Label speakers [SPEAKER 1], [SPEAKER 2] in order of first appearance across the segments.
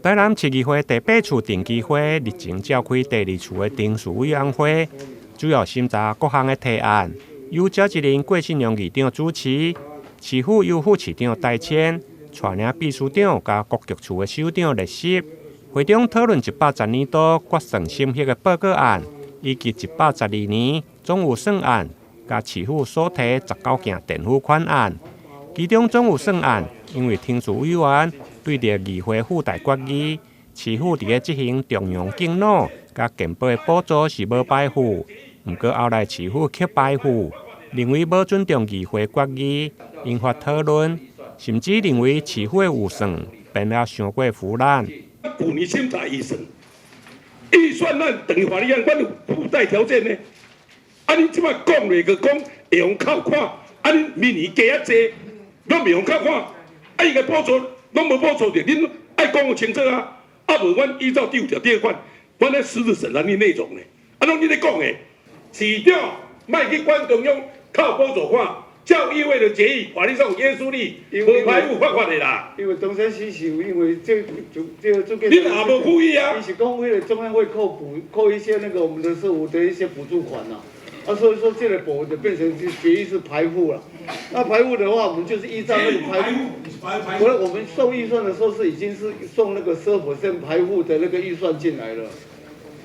[SPEAKER 1] 台南市議會第八次定期會日前召開第二次的程序委員會，主要審查各項的提案，由召集人郭信良議長主持，市府由副市長戴謙帶領秘書長佮各局處的首長列席。會中討論110年度決算審核的報告案，以及112年總預算案，佮市府所提19件墊付款案。其中總預算案，因為程序委員對著議會附帶決議，市府佇咧執行重陽敬老佮健保的補助是無排付，毋過後來市府卻排付，認為無尊重議會決議，引發討論，甚至認為市府的預算編得傷過浮濫。
[SPEAKER 2] 舊年審查預算，預算案等於法律案，阮有附帶條件呢。啊，恁這擺講落去講會予扣款，啊，恁明年加較濟，攏袂予扣款，啊，伊個補助攏無補助著，恁愛講清楚啊！啊，無阮依照第五條第二款，阮咧實質審查恁內容呢。啊，攏恁咧講的，市長莫去管中央扣補助款，照議會的決議，法律上有約束力，無排付發法的啦。
[SPEAKER 3] 因為東山西是因為這這這個，
[SPEAKER 2] 你也無附議啊？
[SPEAKER 3] 伊是講迄個中央會扣補扣一些那個我們的社福的一些補助款啦，啊，所以說這個部分就變成就決議是排付了。那排付的話，我們就是依照那個排付。我們送預算的時候是已經是送那個12% 排付的那個預算進來了。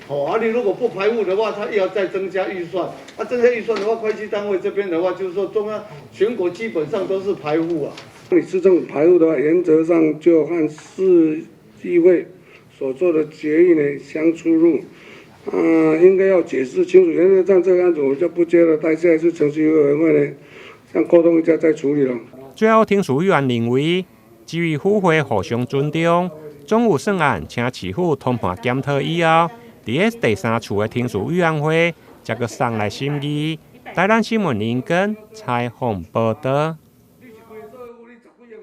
[SPEAKER 3] 好，啊，你如果不排付的話，他又要再增加預算。啊，增加預算的話，會計單位這邊的話，就是說中央全國基本上都是排付啊。
[SPEAKER 4] 你市政府排付的話，原則上就和市議會所做的決議呢相出入。應該要解釋清楚。原則上這個案子我們就不接了，待下一次程序委員會呢，先溝通一下再處理了。
[SPEAKER 1] 最後，程序委員認為，基於府會互相尊重，總預算案請市府通盤檢討以後，佇咧第三次的程序委員會，才閣送來審議。台南新聞林根採訪報導。